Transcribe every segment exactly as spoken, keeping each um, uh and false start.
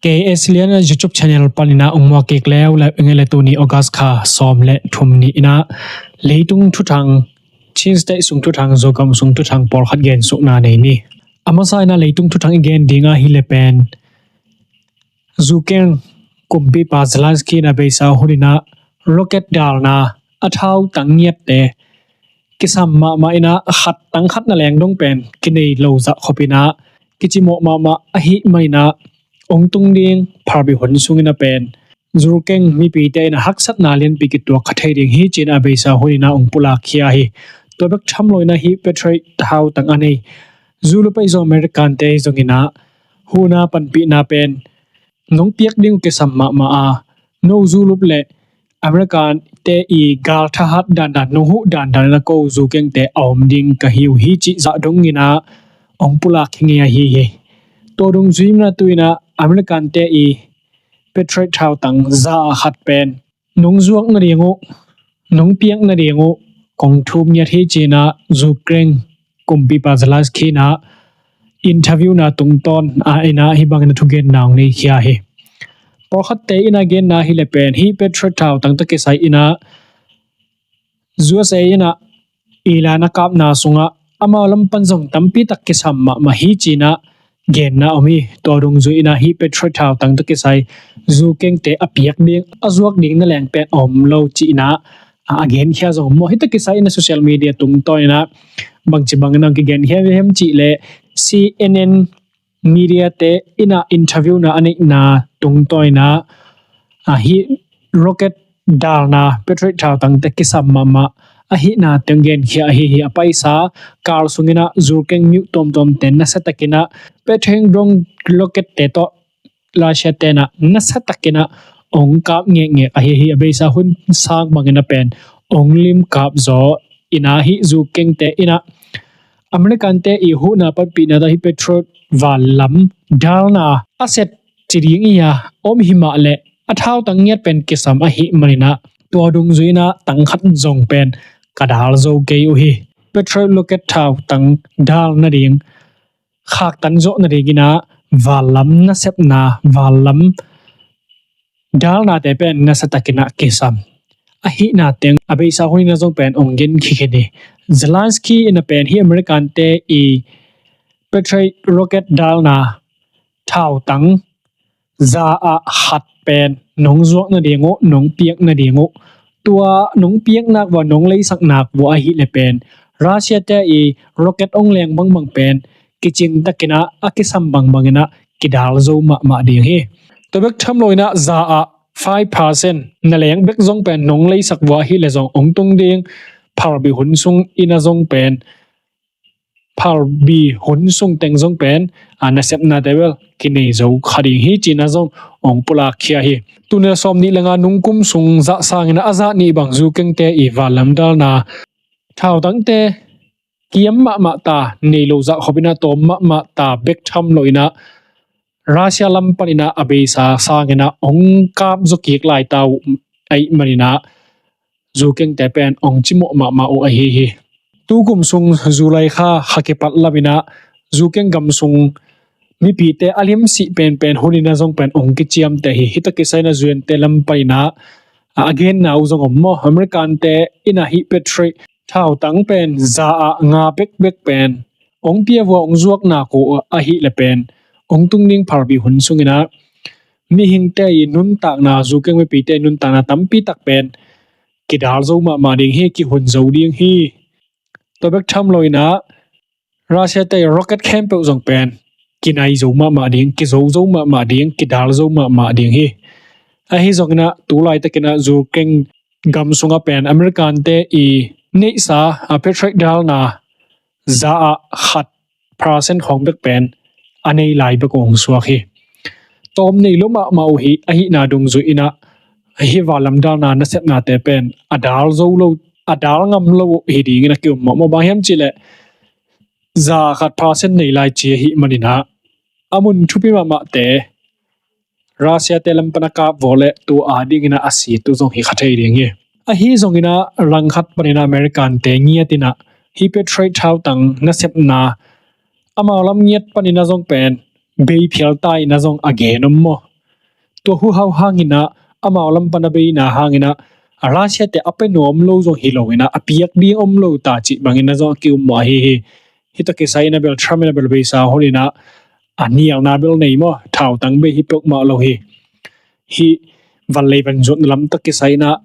K S Lian YouTube channel panin ah ong muak kik leuleu ing ei. Tuni August kha sawm le thum ni-in ah leitung thuthang, Chin State sung thuthang, Zogam sung thuthang pawlkhat gensukna nei ni. A masa-in ah leitung thuthang i gen ding ahih leh pen, Ukraine kumpipa Zelensky in a beisa hun-in ah rocket dalna, a thautang ngiatte kisam mahmah in ah, khat tang khat na leng dong pen kinei lo zah khop in ah, kicimawh mahmah ahih manin ah, ong tung ding phalbi hun sungin ah pen Ukraine mipite in ah haksatna lianpi kituak kha thei ding hi, ci-in a beisa hun-in ah ong pulakkhia hi. Tua bek tham lo-in ah hih Patriot thautang a nei Europe ahi zong, American-te ahi zongin ah, huhna panpihna pen nong piak ding uh kisam mahmah a, no Europe le American-te i gal thahat dandan, nong huh dandan in ah ko Ukraine-te a om ding ka hi uh hi, cih zah dongin ah ong pulak hi ngei ahi hi. Tua dungzui-in ah tu-in ah American-te i Patriot thautang za ah khat pen nong zuak nading uh, nong piak nading uh kong thum ngiat hi, ci-in ah Ukraine kumpipa Zelensky in ah interview-na tungtawn ah in ah hih bangin a thugenna ong neikhia hi. Pawlkhatte in ah genna ahih leh pen, hih Patriot thautang tawh kisai-in ah U S A in ah Iran a kapna sungah amau lam pan zong tampi tak kisam mahmah hi, ci-in ah genna om hi. Tua dungzui-in ah hih Patriot thautang tawh kisai Ukraine-te a piak ding, a zuak ding na leng pen a om lo, ci-in ah a genkhia zong om maw. Hih tawh kisai-in ah social media tungtawn-in ah bangci bangin ong kigenkhia hiam cih leh, C N N media-te in ah interview-na a neihna tungtawn-in ah, a, hih rocket dalna, Patriot thautangte kisam mahmah ahihna teng genkhia ahi hi. A paisa kal sungin ah Ukraine mi uh tuamtuamte nasiatakin ah Patriot drone rocket-te tawh Russia-te in ah nasiatakin ah ong kap ngekngek ahi hi. A beisa hun sang bangin ah pen ong limkap zaw in ah, hih Ukraine-te in ah American-te i huhna panpihna tawh hih Patriot vanlam dalna a set ci ding i hi a, om hi mah leh a thautang ngiat pen kisam ahih manin ah, tua dungzui-in ah tang khat zong pen ka dal zo kei uh hi. Patriot rocket thautang dal nading, khaktan zawh nadingin ah vanlam nasepna, vanlam dalnate pen nasiatakin ah kisam ahihna teng a beisa hun-in ah zong pen ong gen khin hi. Zelensky in ah pen hih American-te i Patriot rocket dalna thautang za ah khat pen nong zuak nading uh, nong piak nading uh, tua nong piak nak vua, nong leisak nak vua ahih leh pen Russia-te i rocket ong leng bangbang pen kicing takin ah, a kisam bangbangin ah kidal zo mahmah ding hi. Tua bek tham lo-in ah za ah five percent na leng bek zong pen nong leisak vua ahih leh zong ong tung ding phalbi hun sungin ah zong pen, phalbi hun sung teng zong pen, a, nasepnate bel kinei zo kha ding hi, ci-in ah zong ong pulakkhia hi. Tul nih le sawmnih le nga nungkum sung za sangin ah a zah nih bang Ukraine-te i vanlam dalna thautangte kiam mahmah ta, nei lo zah khopin ah tawm mahmah ta bek tham lo-in ah Russia lam panin ah a beisa sangin ah ong kap zaw kik lai ta uh ahih manin ah Ukraine-te pen ong cimawh mahmah uh ahi hi. Tukum sung July kha, kha kipat lamin ah Ukraine gam sung mipite a limsih penpen hun-in ah zong pen ong kiciamteh hi. Hih tawh kisai-in ah U N-te lam panin ah a genna uh zong om maw. American-te in ah hih Patriot thautang pen za ah nga bekbek pen ong pia vua, ong zuak nak uh ahih leh pen ong tung ding phalbi hun sungin ah mihingte i nuntakna, Ukraine mipite i nuntakna tampi tak pen kidal zo mahmah ding hi, kihun zo ding hi. Tua bek tham lo-in ah Russia-te i rocket khempeuh zong pen kinai zo mahmah ding, kizo zo mahmah ding, kidal zo mahmah ding hi. Ahi zongin ah tu laitakin ah Ukraine gam sungah pen American-te i neihsa, a, Patriot dalna za ah khat percent khawng bek pen a nei lai bek uh hong suak hi. Tawm nei lo mahmah uh hi. Ahihna dungzui-in ah hih vanlam dalna nasepnate pen a dal zo lo, a dal ngam lo uh hi dingin a ki-um mahmah. Bang hiam cih leh za khat percent nei lai ci ahih manin ah a mun thupi mahmahte Russia-te lam pan a kap vua leh tua dingin ah a sit uh zong hi kha thei ding hi. Ahi zongin ah langkhat panin ah American-te ngiatin ah hih Patriot thautang nasepna amau lam ngiat panin ah zong pen bei phial ta-in ah zong a gen om maw. Tua huhau hangin ah amau lam pan a beina hangin ah Russia te a pia nuam lo zong hi lo in ah a piak ding om lo ta cih bangin ah zong a ki-um mawh ahi hi. Hih tawh kisai in ah bel Trump in ah bel beisa hun in ah a nialna bel nei maw, thautang bei hi peuhmah lo hi. Hih vanlei vanzuatna lam tawh kisai in ah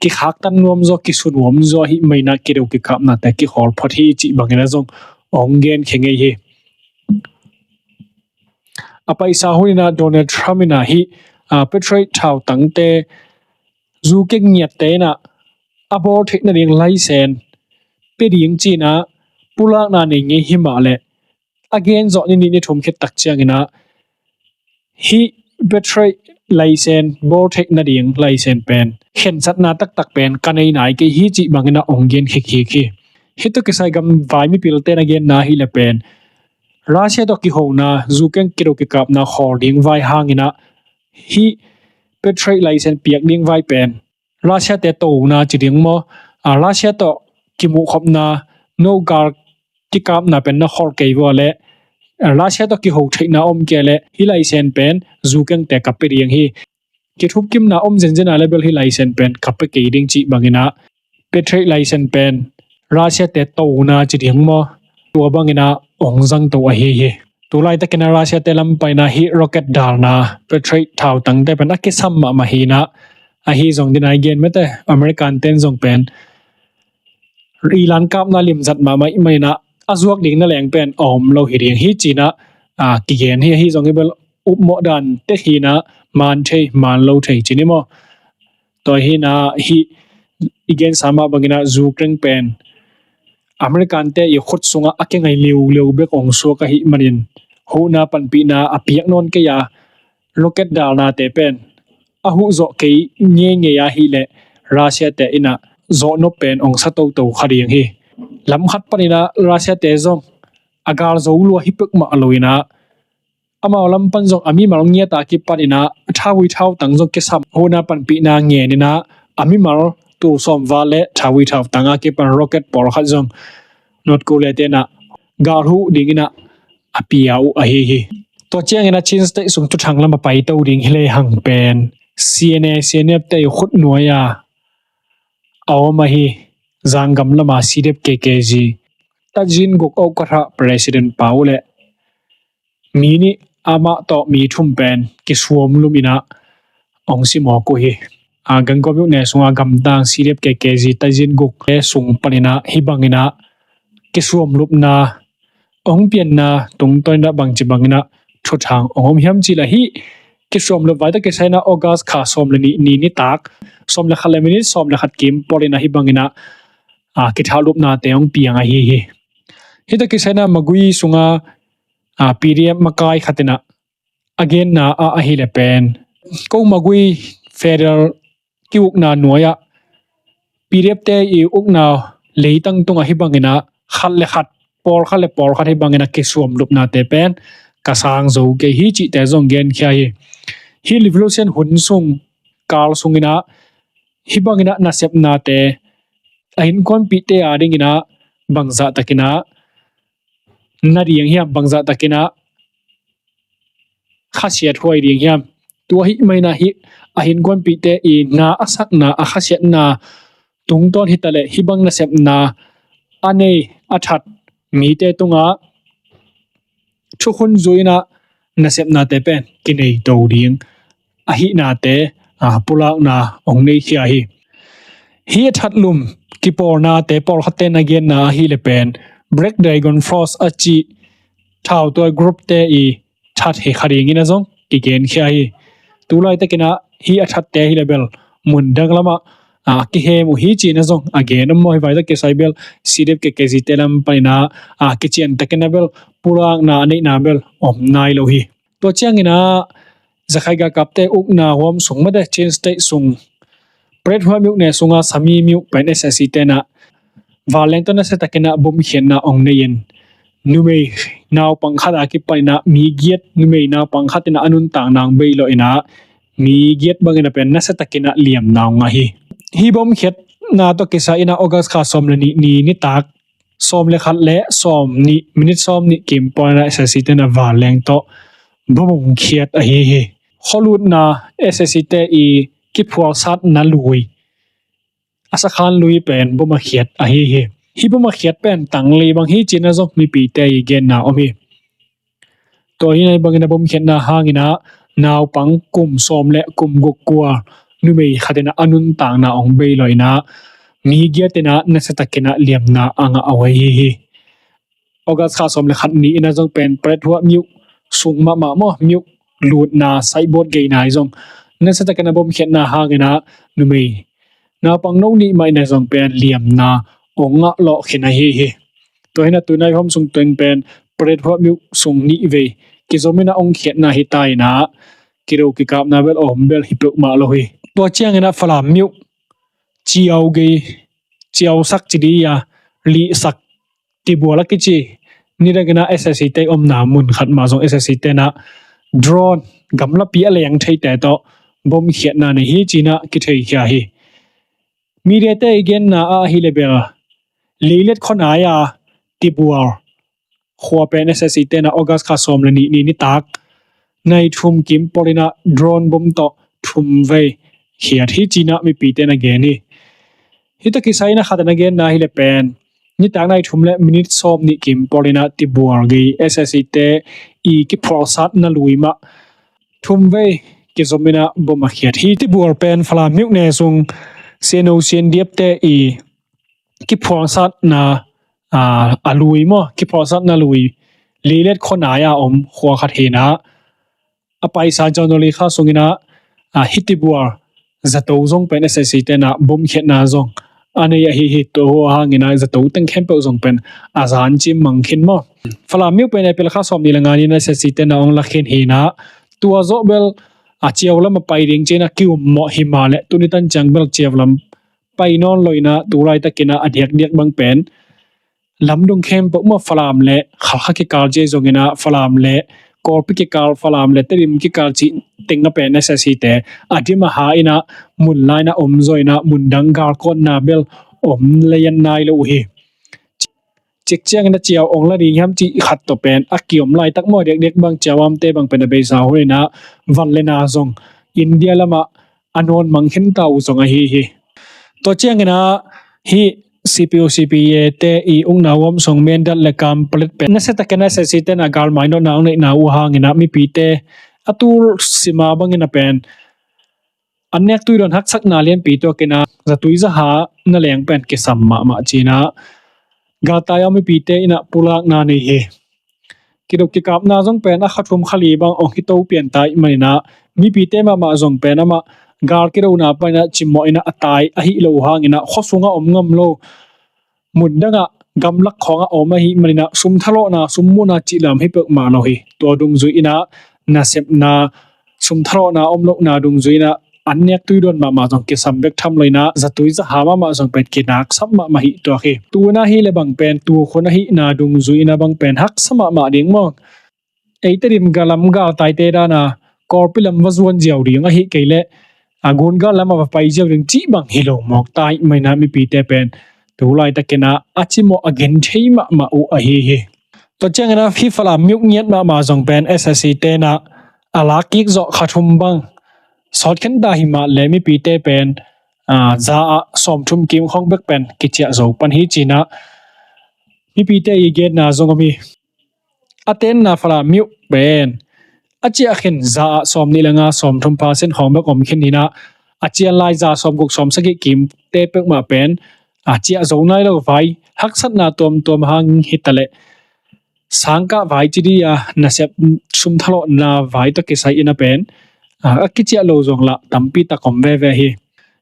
kikhaktan nuam zaw, kisu nuam zaw ahih manin ah kideu kikapnate kikhawl phot hi cih bangin ah zong hong genkhia ngei hi. A paisa hun in ah Donald Trump in ah hih, ah, Patriot thautangte zu keng ngiatte in ah a bawl theih nading license pia ding ci-in ah pulakna nei ngei hi mah leh a gen zawh ni nih ni thum khit tak ciangin ah hih Patriot license bawl theih nading license pen khensatna taktak pen ka nei nai kei hi cih bangin ah hong gen khikhik hi. Hih tawh kisai gamvai mipilte in a genna ahih leh pen Russia tawh kihona, zu keng kideu kikapna khawl ding vai hangin ah hih Patriot license piak ding vai pen Russia te tona ci ding maw, ah, Russia tawh kimuhkhopna, no gal kikapna pen na khawl kei vua leh, ah, Russia tawh kiho theihna om kei leh hih license pen zu kengte ka pia ding hi. Kithupkimna om zenzen a leh bel hih license pen ka pia kei ding cih bangin ah Patriot license pen Russia te tona ci ding maw, tua bangin ah hong zangto ahi hi. Tu laitakin ah Russia te lam panin ah hih rocket dalna, Patriot thautangte pen a kisam mahmah hi in ah, ahi zong ding a i gen mate, American ten zong pen Iran kapna limzat mahmah ahih manin ah a zuak ding na leng pen a om lo hi ding hi ci-in ah, ah, kigen hi. Ahi zong hi bel upmawh dan tek hi in ah, man thei man lo thei ci ni maw. Tua hi in ah hih i gensa mah bangin ah zu keng pen American te i khut sungah a kingai liuliu bek hong suak ahih manin huhna panpihna a piak nawn kei a, rocket dalnate pen a huh zawh kei ngeingei ahih leh Russia te in ah zawhnop pen hong sa toto kha ding hi. Lam khat panin ah Russia te zong a gal zo lua hi peuhmah lo in ah amau lam pan zong a mimal ngiat a kipanin ah thauvui thautang zong kisam, huhna panpihna ngen in ah a mimal tul sawm val leh thauvui thautang a kipan rocket pawlkhat zong North Korea te in ah gal huh dingin ah a pia uh ahi hi. Tua ciangin ah Chin State sung thuthang lam a paito ding hi lehang pen C N A, C N F te i khut nuai a a om ahi Zanggam lam a C D F K K Z Thadjin Guk Aukatha President pa uh leh mi nih, amah tawh mi thum pen kisuamlum in ah hong si mawk uh hi. A, Gangaw myone sungah gamtang C D F K K Z Thadjin Guk te sung panin ah hih bangin ah kisuamlupna hong pianna tungtawn in ah bangci bangin ah thuthang hong om hiam cih leh hih kisuamlup vai tawh kisai in ah August kha sawm leh nih ni nitak sawm leh khat leh minit sawm leh khat kim pawl in ah hih bangin ah, a, kithahlupnate hong piang ahi hi. Hih tawh kisai in ah Magway sungah, a, P D F makai khat in ah a genna ah ahih leh pen ko Magway federal ki-ukna nuai ah P D F te i ukna leitang tungah hih bangin ah khat leh khat, pawlkhat leh pawlkhat hih bangin ah kisuamlupnate pen ka sang zo kei hi cihte zong genkhia hi. Hih revolution hun sung kal sungin ah hih bangin ah nasepnate a innkuanpihte a dingin ah bangzah takin ah na ding hiam, bangzah takin ah khasiat huai ding hiam. Tua ahih manin ah hih a innkuanpihte i na a sakna, a khasiatna tungtawn hi ta leh hih bang nasepna a nei a that mite tungah thukhun zui in ah nasepnate pen kinei to ding ahihnate, a, pulakna hong neikhia hi. Hih a thatlum kipawlnate pawlkhatte in a genna ahih leh pen Black Dragon Force a cih thautuai group te i that hi kha dingin ah zong kigenkhia hi. Tu laitakin ah hih a thatte hi leh bel mundang lamah, a, kihem uh hi ci-in ah zong a gen om maw. Hih vai tawh kisai bel C D F K K Z te lam panin ah, a, kician takin ah bel pulakna a neihna bel om nai lo hi. Tua ciangin ah Rakhine galkapte ukna huam sung mate Chin State sung Pret Hua myone sungah Sami myo pen S A C te in ah vanleng tawh nasia takin ah bomkhiatna hong nei in numei naupang khat a kipanin ah mi giat, numei naupang khat in ah a nuntakna hong beilawh in ah mi giat bangin ah pen nasia takin ah liamna hong ngah hi. Hih bomkhiatna tawh kisai in ah August kha sawm leh nih ni nitak sawm leh khat leh sawm nih minit sawm nih kim pawl in ah S A C te in ah vanleng tawh bom hong khiat ahi hi. Khualutna S S C te i kiphualsatna lui, a sakhan lui pen bom a khiat ahi hi. Hih bom a khiat pen tangli bang hi cina zong mipite i genna om hi. Tua hi nai bangin a bom khiatna hangin ah naupang kum sawm le kum guk kual numei khatin ah a nuntakna hong bei loin ah mi giatin ah nasiatakin ah liamna a ngah uh ahi hi. August kha sawm le khat ni in ah zong pen Paletwa myo sung mahmah maw, myo lutna saibawt gei nai zong nasiatakin a bom khiatna hangin ah numei naupang no nih mah in ah zong pen liamna hong ngah lawh khin ahi hi. Tua hi in ah tu nai hom sung tueng pen Paletwa myo sung nih vei kizom in ah hong khiatna hi ta in ah kido kikapna bel om bel hi peuhmah lo hi. Tua ciangin ah Falam myo ciau gei, ciausak ci di a, lihsak Tibual a kici nidangin ah S S C te omna mun khat mah zong S S C te in ah drone gamlapi a leng theite tawh bom khiatna nei hi cina kitheikhia hi. Media te i genna ah ahi le bel Leilet khuanai a Tibual khua pen S S C te in ah August kha sawm le nih ni nitak nai thum kim polin ah drone bom tawh thum vei khiat hi cina mipite in ah gen hi. Hih tawh kisai in ah khat in ah genna ahi le pen nitak nai thum le minit sawm nih kim polin ah Tibual gei S S C te i kiphualsatna lui mah thum vei kizom in ah bom a khiat hi. Tibual pen Falam myo ne sung C N O C N D F te i kiphualsatna a lui maw, kiphualsatna lui Leilet khuanai a om khua khat hi in ah a paisa January kha sungin ah hih Tibual zato zong pen S S C te in ah bom khiatna zong a nei ahi hi. Tua hangin ah zato teng khempeuh zong pen a zan cim mang khin maw. Falam myo pen April kha sawm nih le nga ni in ah S S C te in ah hong la khin hi in ah tua zawh bel a ciau lam a pai ding cina ki-um mawh hi mah le tuni tan ciang bel ciau lam pai nawn lo in ah tu laitakin ah a diakdiak bang pen lamdung khempeuh maw, Falam le Khalkha kikal ci zongin ah Falam le Kawlpi kikal, Falam le Tedim kikal cih teng ah pen S S C te a dim a ha in ah mun lai in ah om zaw in ah mun dang galkawtna bel om lian nai lo uh hi. Cikciangin ah ciau ong la ding hiam cih khat tawh pen a ki-om laitak maw, diakdiak bang ciau amte bang pen a beisa hun in ah van le na zong India lamah a nawn mang khin ta uh zong ahi hi. Tua ciangin ah hih C P U C P A te i ukna huam sung Mindat le Kanpetlet pen nasiatakin ah S S C te in ah galmai nawhna hong neihna uh hangin ah mipite a tul sima bangin ah pen an nek tui dawn haksatna lianpi tuakin ah zatui zaha na leng pen kisam mahmah cina galtai a mipite in ah pulakna nei hi. Kiduk kikapna zong pen a kha thum kha li bang hong hi to pian ta ahih manin ah mipite mahmah zong pen amah gal kidona panin ah cimawh in ah a tai ahi lo hangin ah khua sungah om ngam lo, mun dangah gamlak khawngah om ahih manin ah sum thalawhna, sum muhna cih lam hi peuhmah lo hi. Tua dungzui in ah nasepna, sum thalawhna om lohna dungzui in ah an nek tui dawn mahmah zong kisam bek tham lo in ah zatui zaha mahmah zong pen kinaksap mahmah hi tuak hi. Tu in ah hi le bang pen tu khun ahihna dungzui in ah bang pen haksa mahmah ding maw. Ei Tedim gal lam galtaite dan a Kawlpi lam va zuan ziau ding ahih kei leh a gun gal lam a va pai ziau ding cih bang hi lo mawk ta ahih manin ah mipite pen tu laitakin ah a cimawh a genthei mahmah uh ahi hi. Tua ciangin ah hih Falam myo ngiat mahmah zong pen S S C te in ah a lak kik zawh kha thum bang sawt khen ta hi mah leh mipite pen za ah sawm thum kim khawng bek pen kiciah zo pan hi cin ah mipite i genna zong om hi. A tenna Falam myo pen a ciah khin za ah sawm nih le nga, sawm thum percent khawng bek om khin hi in ah a cian lai za sawm guk sawm sagih kimte peuhmah pen a ciah zo nai lo vai, haksatna tuamtuam hang hi ta leh sangkah vai ci di a nasep sum thalawhna vai tawh kisai in ah pen a kiciah lo zong lah tampi tak om veve hi.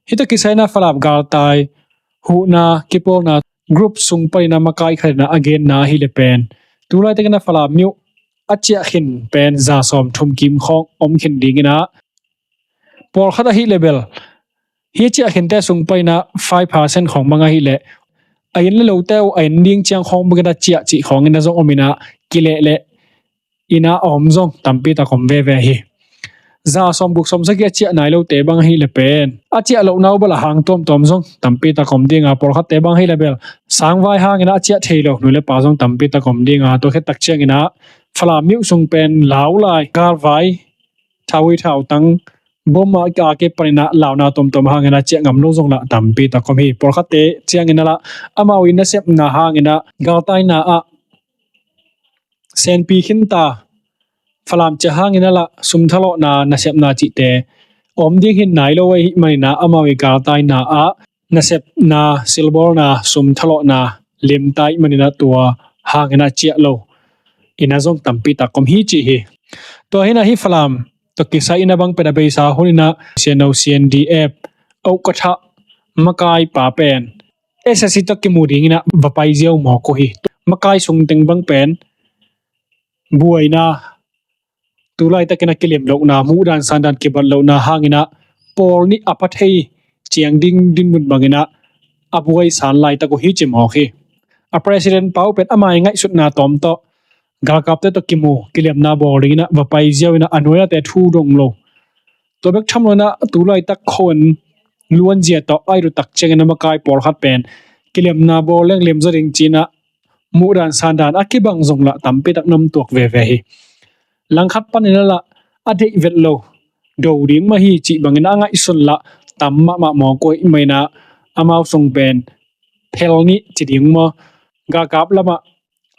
Hih tawh kisai in ah Falam galtai huhna kipawlna group sung panin ah makai khat in ah a genna ahih leh pen tu laitakin ah Falam myo a ciah khin pen za sawm thum kim khawng om khin dingin ah pawlkhat ahih leh bel hih ciah khinte sung panin ah five percent khawng bang ahih leh a en le lote uh a en ding ciang khawng bangin ah ciah cih khawngin ah zong om in ah kileh leh in ah a om zong tampi tak om veve hi. Za sawm guk sawm sagih a ciah nai lote bang ahih leh pen a ciah lohna uh bel a hang tuamtuam zong tampi tak om ding a, pawlkhatte bang ahih leh bel sang vai hangin ah a ciah thei lo nu le pa zong tampi tak om ding a, tua khit tak ciangin ah Falam myo sung pen lau lai galvai thawi thautang bom a kei paninah launa tomtom hangin a ciah ngam lo zong lah tampi tak om hi. Pawlkhatte ciangin a lah amau i nasepna hangin a galtaina ah senpi khinta Falam ciah hangin a lah sumthalawhna nasepna cihte om ding hin nai lo ahih maninah amau i galtaina ah nasepna silbawlna sumthalawhna limta ih maninah tua hangin a ciah lo ina zong tampi tak om hi ci hi. Tua hinah hi Falam tawh kisai ina bang pet a beisa huninah C N O C N D F Okatha makai pa pen S S C tawh kimu dinginah va pai ziau mawk uh hi. Makai sungteng bang pen buaina tulaitakin a kilem lohna muhdan sandan kibat lohna hanginah pawl nih a pha thei ciang ding dinmun banginah a buai san laitak uh hi ci mawk hi. A president pa uh pen ama i ngaihsutna tawm tawh galkapte tawh kimu kilemna bawl dinginah va pai ziau inah a nuaiate thu dong lo. Tua bek tham lo inah tulaitak khon luanzia tawh ai lutak ciangin a makai pawlkhat pen kilemna bawl leng lemzaw ding cinah muhdan sandan a kibang zong lah tampi tak na om tuak veve hi. Langkhat panin a lah a deih vet lo do ding mah hi cih bangin a ngaihsun lah tam mahmah mawk uh ih maninah amau sung pen phel nih ci ding maw galkap lamah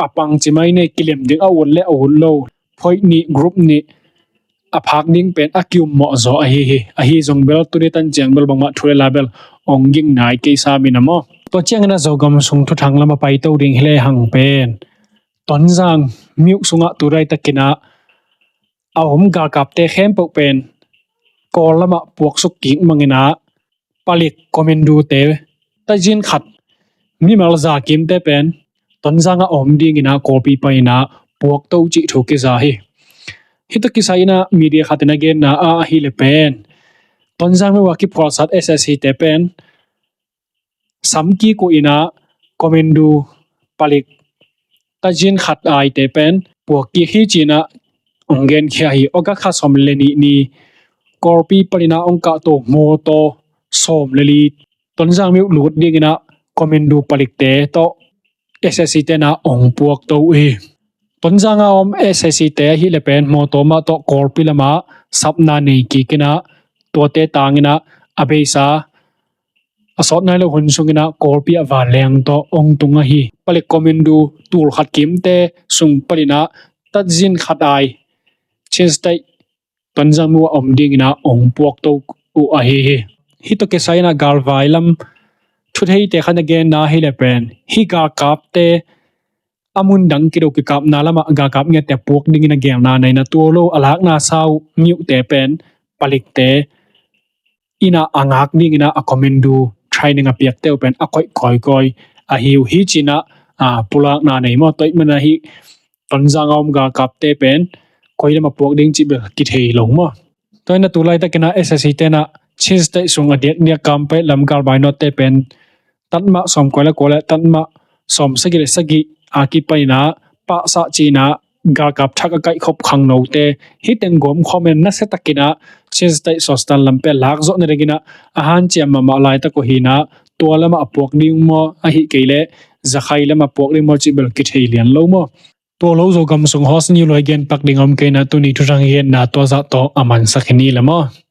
a pang ci mai nei kilem ding a ut le a ut lo phoih nih group nih a phak ding pen a kiummawh zaw ahi hi. Ahi zong bel tuni tan ciang bel bangmah thu le la bel ong ging nai kei sa mina maw. Tua ciangin a Zogam sung thuthang lam a paito ding hi le hang pen Tonzang miuh sungah tulaitakinah a om galkapte khempeuh pen Kawl lamah puaksuk kik manginah palik komendute tazin khat mimal zakimte pen Tonzang a om dinginah Kawlpi paninah puakto cih thu kiza hi. Hih tawh kisai inah media khatin a genna ah ahih le pen Tonzang miuh a kiphualsat S S C te pen samkik uh inah komendu palik tazin khat aite pen puakkik hi cinah ong genkhia hi. August kha sawm le nih ni Kawlpi paninah ong kahto mawtaw sawm le li Tonzang miuh lut dinginah komendu palikte tawh S S C tenah ong puakto uh hi. Tonzang a om S S C te ahih le pen mawtaw mah tawh Kawlpi lamah sapna nei kikinah tuate tanginah a beisa a sawt nai lo hun sunginah Kawlpi ah vanleng tawh ong tung ahi. Palik komendu tul khat kimte sung paninah tazin khat ai Chin State Tonzang miuh a om dinginah ong puakto uh ahi hi. Hih tawh kisai inah galvai lam thutheite khan a genna ahih le pen hih galkapte a mun dang kido kikapna lamah galkap ngiatte puak dingin a gelna nei inah tua lo a lakna sa uh miuhte pen palikte inah a ngak dinginah a komendu training a piakte uh pen a koih kawikawi ahi uh hi cinah pulakna nei maw. Tua ih manah hih Tonzang a om galkapte pen koi lam a puak ding cih bel kithei lo maw. Tua inah tulaitakinah S S C tenah Chin State sung a diakdiak Kanpetlet lam galvai nawtte pen tatmah sawm kua le kua le tatmah sawm sagih le sagih a kipaninah pahsah cinah galkap thak a kaihkhop khangnote hih teng gawm khawm in nasiatakinah Chin State Sostan lampi a lakzawh nadinginah a hanciam mahmah laitak uh hinah tua lamah a puak ding maw ahih kei leh Zakhai lamah puak ding maw cih bel kithei lian lo maw. Tua lo Zogam sung host ni luai genpak ding om keinah tuni thuthang genna tua zah tawh a mansak hi ni le maw.